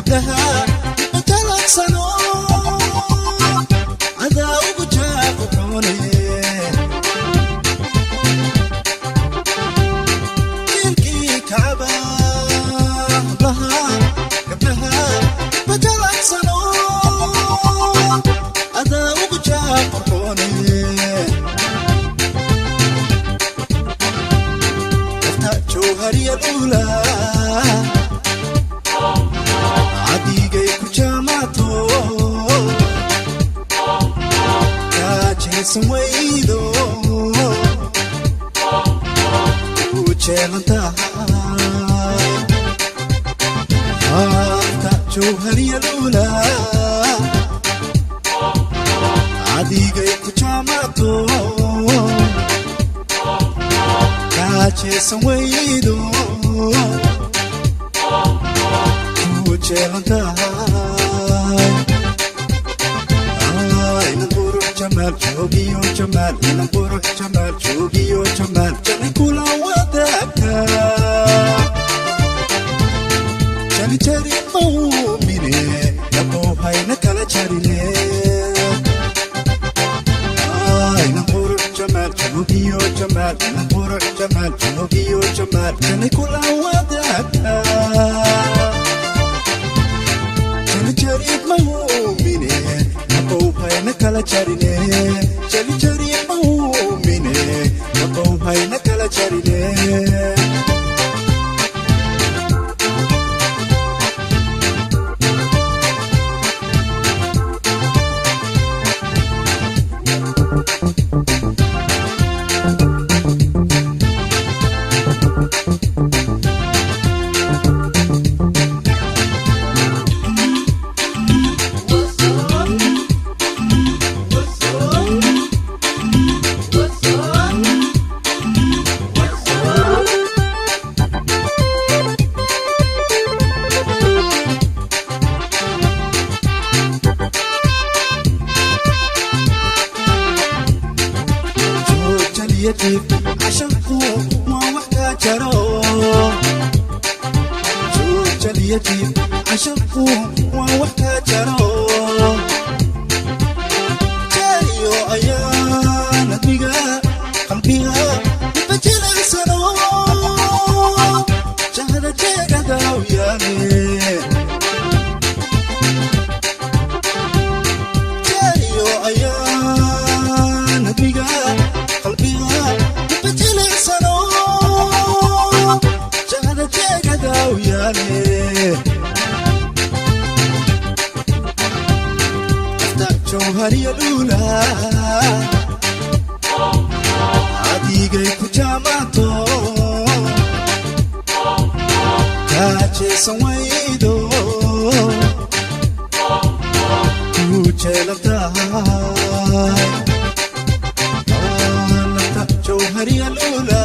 Gabdhaha jalacsano adaa ugu jaaqoxoone. Jiilkii kacaba hablaha, gabdhaha bajalacsano adaa ugu jaaqoxoone. Nafta jawhariya dhula adigay ku jaamaato, kaajeesan weydo ku jeelan tahay. Nafta jawhariya dhula adigay ku jaamaato, kaajeesan weydo ku jeelan tahay. Inan qurux jamaal joogiyo jamaal, inan qurux jamaal joogiyo jamaal, jani kula wadaagtaa, jani jari mawmine yaqoohayna kala jarine. Inan qurux jamaal joogiyo jamaal, inan qurux jamaal joogiyo jamaal, jani kula wadaagtaa, jali mawmine yaqoohayna kala jarine, jali jari mawmine yaqoohayna kala jarine. Joojaliya jiif cashanku waa wax kaa jaro. Joojaliya jiif cashanku waa wax kaa jaro. Jaariyo ayaan admiga qalbiga ibajilaysano jahada jeegada u yaale. Jaariyo ayaan admiga qalbiga ibajilaysano jahada jeegada u yaale. Nafta jawhariya dhula adigay ku jaamaato, kaajeesan weydo ku jeelan tahay. Nafta jawhariya dhula